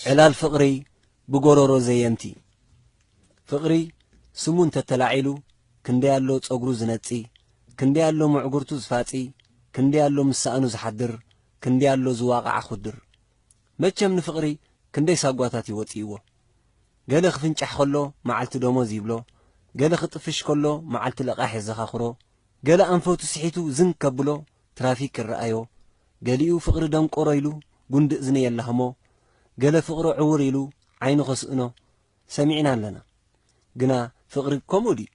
ዕላል ፍቕሪ ብጎሮሮ ዘየምቲ። ፍቕሪ ስሙ እንተተላዒሉ፣ ክንደይ ኣሎ ጸጉሩ ዝነጺ፣ ክንደይ ኣሎ ምዕጉርቱ ዝፋጺ፣ ክንደይ ኣሎ ምስ ሳእኑ ዝሓድር፣ ክንደይ ኣሎ ዝዋቓዓ ኹድር። መቸም ንፍቕሪ ክንደይ ሳጓታት እዩ ወጺእዎ። ገለ ክፍንጫሕ ከሎ መዓልቲ ደሞዝ ይብሎ፣ ገለ ክጥፍሽ ከሎ መዓልቲ ለቓሕ የዘኻኽሮ፣ ገለ ኣንፈቱ ስሒቱ ዝንግ ከብሎ ትራፊክ ይረኣዮ፣ ገሊኡ ፍቕሪ ደንቆሮ ኢሉ ጉንዲ እዝኒ የላህሞ፣ ገለ ፍቕሪ ዕውር ኢሉ ዓይኑ ከስእኖ ሰሚዕና ኣለና። ግና ፍቕሪ ከምኡ ድዩ?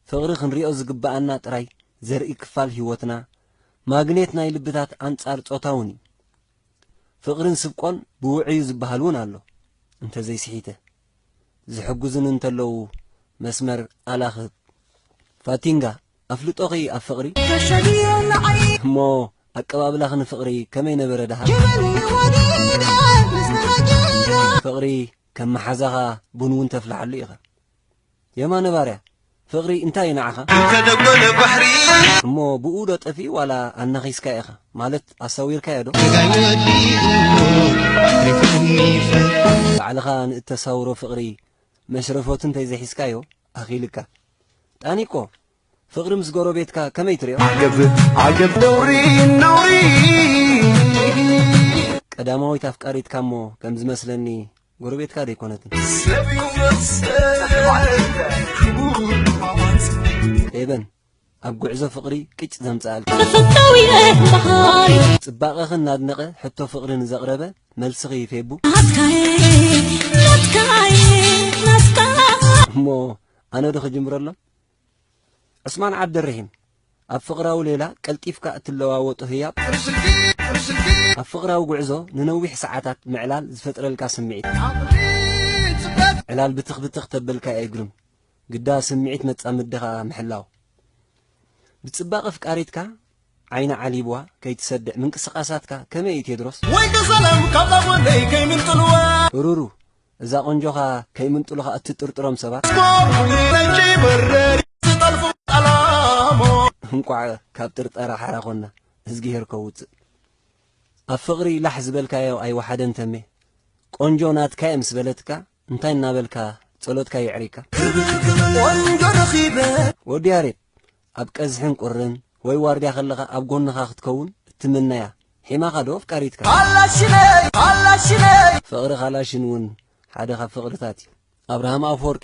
ፍቕሪ ክንሪኦ ዝግብኣና ጥራይ ዘርኢ ክፋል ህይወትና፣ ማግኔት ናይ ልብታት ኣንጻር ጾታ እውን እዩ። ፍቕርን ስብቆን ብውዕዩ ዝበሃል እውን ኣሎ፣ እንተዘይስሒተ። ዝሕግዙኒ እንተለዉ መስመር ኣላኽብ። ፋቲንጋ፣ ኣፍልጦኺ ኣብ ፍቕሪ? እሞ ኣቀባብላኺ ንፍቕሪ ከመይ ነበረ ደሃ? ፍቕሪ ከም መሓዛኻ ቡን እውን ተፍልሓሉ ኢኻ። የማነ ባርያ፣ ፍቕሪ እንታይ እዩ ንዓኻ? እንተ ደጎለ ባሕሪ። እሞ ብኡ ዶ ጠፊኡ ዋላ ኣናኺስካ ኢኻ? ማለት ኣሳዊርካዮ ዶ? ባዕልኻ ንእተሳውሮ ፍቕሪ መሽረፈቱ እንተዘይሒዝካዮ ኣኺልካ። ጣኒቆ፣ ፍቕሪ ምስ ጎረቤትካ ከመይ ትሪኦ? ዓገብ፣ ዓገብ ነውሪ፣ ነውሪ። ቀዳማዊት ኣፍቃሪትካ እሞ ከም ዝመስለኒ ጎረቤትካ ደይኮነትን። ሰብ ይወሰድ ክቡር ማማት። ኤበን፣ ኣብ ጉዕዞ ፍቕሪ ቅጭ ዘምጽኣልካ። ተፈታዊ እየ በሃሊ። ጽባቐኺ እናድነቐ ሕቶ ፍቕሪ ንዘቕረበ መልስኺ ፌቡ። ናትካየ፣ ናትካየ፣ ናትካ። እሞ ኣነ ዶ ክጅምረሎም? ዑስማን ዓብደርሒም፣ ኣብ ፍቕራዊ ሌላ ቀልጢፍካ እትለዋወጦ ህያብ። ኣብ ፍቕራዊ ጉዕዞ ንነዊሕ ሰዓታት ምዕላል ዝፈጥረልካ ስምዒት። ዕላል ብትኽ ብትኽ ተበልካ ኣይግርም፣ ግዳ ስምዒት መጻምድኻ ምሕላው። ብጽባቐ ኣፍቃሪትካ ዓይና ዓሊብዋ ከይትሰድዕ ምንቅስቓሳትካ ከመይ እዩ ቴድሮስ? ወይ ተሰለም ካብዛ ጓለይ ከይምንጥልዋ። ሩሩ፣ እዛ ቆንጆኻ ከይምንጥሉኻ እትጥርጥሮም ሰባት። ስፖርት ለንጭ በረር ዝጠልፉ ጠላሞ። እንቋዕ ካብ ጥርጠራ ሓራ ኾንና፣ እዝግሄር ከውጽእ። ኣብ ፍቕሪ ላሕ ዝበልካዮ ኣይወሓደን ተሜ። ቆንጆ ናትካ እየ ምስ በለትካ፣ እንታይ እናበልካ ጸሎትካ የዕሪካ? ቆንጆ ረኺበ። ወዲ ያሬድ፣ ኣብ ቀዝሕን ቁርን ወይ ዋርድያ ከለኻ ኣብ ጎንኻ ክትከውን እትምነያ ሒማኻ ዶ ኣፍቃሪትካ? ካላሽነይ፣ ካላሽነይ። ፍቕሪ ካላሽን እውን ሓደ ካብ ፍቕርታት እዩ። ኣብርሃም ኣፈወርቂ፣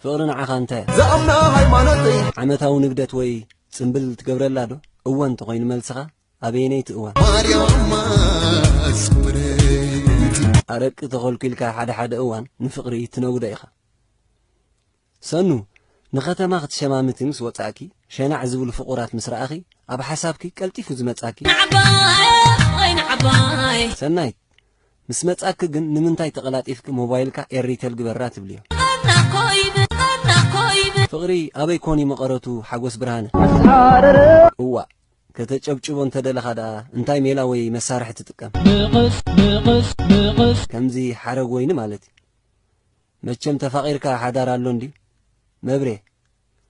ፍቕሪ ንዓኻ እንታይ እያ? ዝኣምና ሃይማኖተይ። ዓመታዊ ንግደት ወይ ጽምብል ትገብረላ ዶ? እወ እንተኾይኑ መልስኻ፣ ኣበየነይቲ እዋን? ማርያም ኣስመረይቲ። ኣረቂ ተኾልኪልካ ሓደ ሓደ እዋን ንፍቕሪ ትነጉዶ ኢኻ። ሰኑ፣ ንኸተማ ክትሸማምቲ ምስ ወጻእኪ፣ ሸናዕ ዝብሉ ፍቑራት ምስ ረኣኺ፣ ኣብ ሓሳብኪ ቀልጢፉ ዝመጻኪ። ንዓባይ፣ ንዓባይ። ሰናይት፣ ምስ መጻኪ ግን ንምንታይ ተቐላጢፍኪ ሞባይልካ ኤሪቴል ግበራ ትብልዮ? ኣናኮይብ፣ ኣናኮይብ። ፍቕሪ ኣበይ ኮን እዩ መቐረቱ ሓጎስ ብርሃነ? እዋእ፣ ከተጨብጭቦ እንተደለኻ ደኣ እንታይ ሜላ ወይ መሳርሒ ትጥቀም? ከምዚ ሓረግ ወይኒ ማለት እዩ። መቸም ተፋቒርካ ሓዳር ኣሎ እንድዩ? መብሬ፣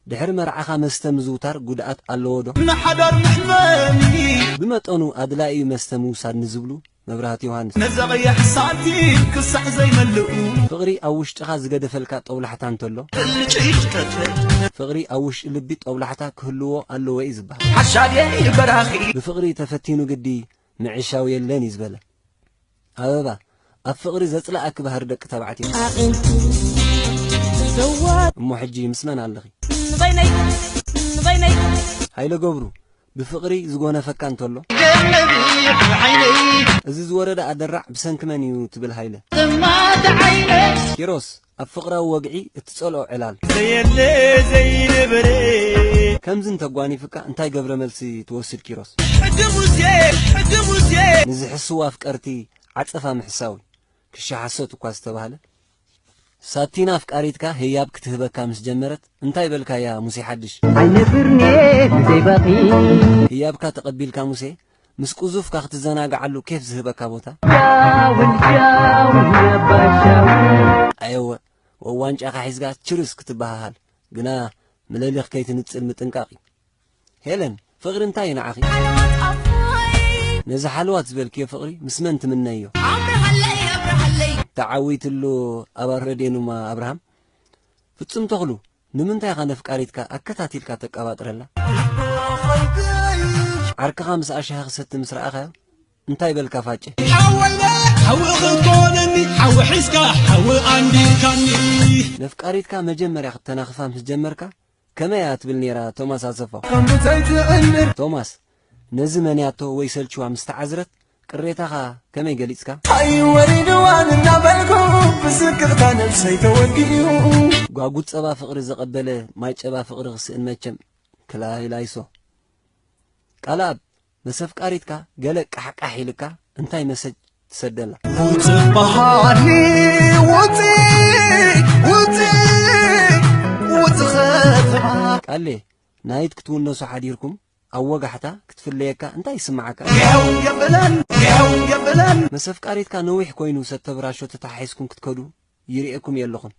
ድሕሪ መርዓኻ መስተ ምዝውታር ጉድኣት ኣለዎ ዶ? ንሓዳር መሕመኒ። ብመጠኑ ኣድላዪ እዩ መስተ ምውሳድ ንዝብሉ መብራህቲ ዮሃንስ። ነዛ ቀያሕ ሳንቲም ክሳዕ ዘይመልኡ። ፍቕሪ ኣብ ውሽጥኻ ዝገደፈልካ ጦብላሕታ እንተሎ። ብልጭጭ ተትብል። ፍቕሪ ኣብ ውሽጢ ልቢ ጦብላሕታ ክህልዎ ኣለዎ እዩ ዝበሃል። ሓሻድየ በራኺ። ብፍቕሪ ተፈቲኑ ግዲ ምዕሻው የለን እዩ ዝበለ። ኣበባ፣ ኣብ ፍቕሪ ዘጽላኣኪ ባህሪ ደቂ ተባዕትዮ። ኣዒንቲ ዘዋ እሞ ሕጂ ምስ መን ኣለኺ? ንበይነይ፣ ንበይነይ። ሃይለ ገብሩ፣ ብፍቕሪ ዝጎነፈካ እንተሎ? ገለቢ ዓይነይ። እዚ ዝወረደ ኣደራዕ ብሰንኪ መን እዩ ትብል ሃይለ? ጥማት ዓይነይ። ኪሮስ፣ ኣብ ፍቕራዊ ወግዒ እትጸልኦ ዕላል። ዘየለ ዘይነበረ። ከምዚ እንተጓኒፍካ እንታይ ገብረ መልሲ ትወስድ ኪሮስ? ሕጊ ሙሴ፣ ሕጊ ሙሴ። ንዝሕስዉ ኣፍቀርቲ ዓጸፋ ምሕሳው እዩ። ክሻ ሓሶት እኳ ዝተባህለ። ሳቲና ኣፍቃሪትካ ህያብ ክትህበካ ምስ ጀመረት እንታይ በልካያ ሙሴ ሓድሽ? ኣይነብርን'የ ብዘይ ባኺ። ህያብካ ተቐቢልካ ሙሴ፣ ምስ ቁዙፍካ ክትዘናግዓሉ ኬፍ ዝህበካ ቦታ። ሻውን ሻውን ኣባ ሻውን። ኣየወ፣ ወዋንጫኻ ሒዝካ ችርስ ክትበሃሃል። ግና ምለሊኽ ከይትንጽል ምጥንቃቕ እዩ። ሄለን፣ ፍቕሪ እንታይ እዩ ንዓኺ? ነዚ ሓለዋት ዝበልክዮ ፍቕሪ ምስ መን ትምነዮ? ኣብርሃለይ፣ ኣብርሃለይ። ተዓዊትሉ ኣባል ረድዮንማ ኣብርሃም። ፍጹም ተኽሉ፣ ንምንታይ ኢኻ ነፍቃሪትካ ኣከታቲልካ ተቀባጥረላ? ዓርክኻ ምስ ኣሻሂ ክሰቲ ምስ ረኣኻዮ እንታይ በልካ ፋጨ? ሓወይነ ሓዊ ክትኮነኒ ሓዊ ሒዝካ ሓዊ ኣንዲርካኒ። ነፍቃሪትካ መጀመርያ ክተናኽፋ ምስ ጀመርካ ከመይ እያ ትብል ነይራ ቶማስ ኣሰፋው? ከምብተይ ትእምር ቶማስ፣ ነዚ መንያቶ ወይ ሰልችዋ ምስ ተዓዝረት ቅሬታኻ ከመይ ገሊጽካ? ኣይወሪድዋን እናበልኩ ብስቅቕታ ነብሰይ ተወዲኡ። ጓጉድ ጸባ ፍቕሪ ዘቐበለ ማይ ጨባ ፍቕሪ ክስእን መቸም ክላይላይሶ። ቃልኣብ መሰፍቃሪትካ ገለ ቃሕቃሕ ኢልካ እንታይ መሰጅ ትሰደላ? ውጽእ በሃሊ ውጽእ ውጽእ ውጽእ ኸተማ። ቃሌ ናይት ክትውነሱ ሓዲርኩም ኣብ ወጋሕታ ክትፍለየካ እንታይ ይስምዓካ? ያው የብለን ያው የብለን። መሰፍቃሪትካ ነዊሕ ኮይኑ ሰተብራሾ ተታሒዝኩም ክትከዱ ይርእየኩም የለኹን።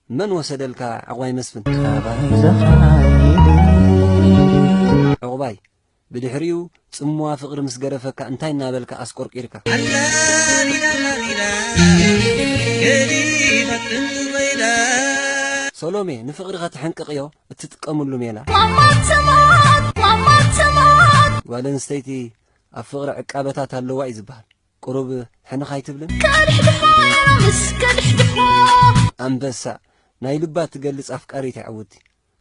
መን ወሰደልካ ዕቑባይ መስፍን? ካባይ ዘኻይድ ዕቑባይ ብድሕሪኡ ጽምዋ ፍቕሪ ምስ ገረፈካ እንታይ እናበልካ ኣስቆርቂርካ? ሰሎሜ ንፍቕሪ ከተሕንቅቕዮ እትጥቀምሉ ሜላ። ጓል ኣንስተይቲ ኣብ ፍቕሪ ዕቃበታት ኣለዋ እዩ ዝበሃል። ቁሩብ ሕንኽ ኣይትብልን? ኣንበሳ ናይ ልባ ትገልጽ ኣፍቃሪት እያ ዕውቲ።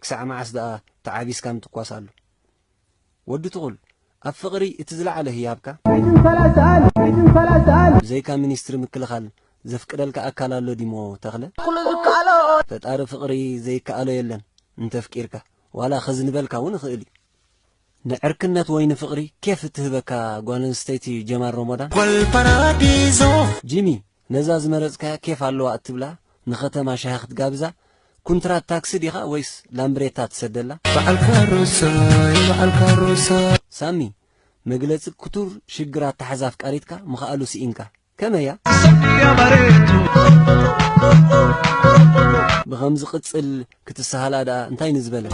ክሳዕ መዓስ ደኣ ተዓቢስካ ምትኳስ ኣሎ? ወዲ ትኹል፣ ኣብ ፍቕሪ እቲ ዝለዓለ ህያብካ? ብዘይካ ሚኒስትሪ ምክልኻል ዘፍቅደልካ ኣካል ኣሎ ዲሞ ተኽለ? ፈጣሪ ፍቕሪ ዘይከኣሎ የለን እንተፍቂርካ፣ ዋላ ከዝንበልካ እውን ይኽእል እዩ። ንዕርክነት ወይ ንፍቕሪ ኬፍ እትህበካ ጓል ኣንስተይቲ ጀማል ሮሞዳን? ጓል ፓራዲዞ። ጂሚ፣ ነዛ ዝመረጽካያ ኬፍ ኣለዋ እትብላ ንኸተማ ሻሂ ክትጋብዛ ኩንትራት ታክሲ ዲኻ ወይስ ላምብሬታ ትሰደላ? በዓል ካሮሳይ በዓል ካሮሳይ። ሳሚ፣ መግለጺ ክቱር ሽግር ኣተሓዛ ኣፍቃሪትካ ምኽኣሉ ስኢንካ። ከመያ? ብኸምዚ ቅጽል ክትሰሃላ ደኣ እንታይ ንዝበለ?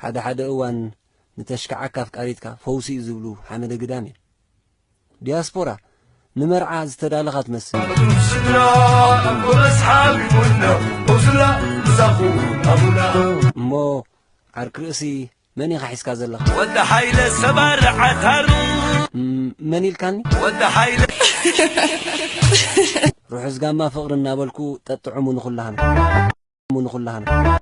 ሓደ ሓደ እዋን ንተሽካዓካ ኣፍቃሪትካ ፈውሲ እዩ ዝብሉ ሓመደ ግዳም እዮም። ዲያስፖራ ንመርዓ ዝተዳለኻ ትመስል። ስድራ ኣቦ መስሓብ ይኹንና፣ ሞዝላ ምሳኹ ኣቡና። እሞ ዓርኪ ርእሲ መን ኢኻ ሒዝካ ዘለኻ? ወዲ ሓይለ ሰባሪ ዓታር። እም፣ መን ኢልካኒ? ወዲ ሓይለ። ርሑስ ጋማ ፍቕሪ እናበልኩ ጠጥዑሙ ንኹላህና። ንኹላህና።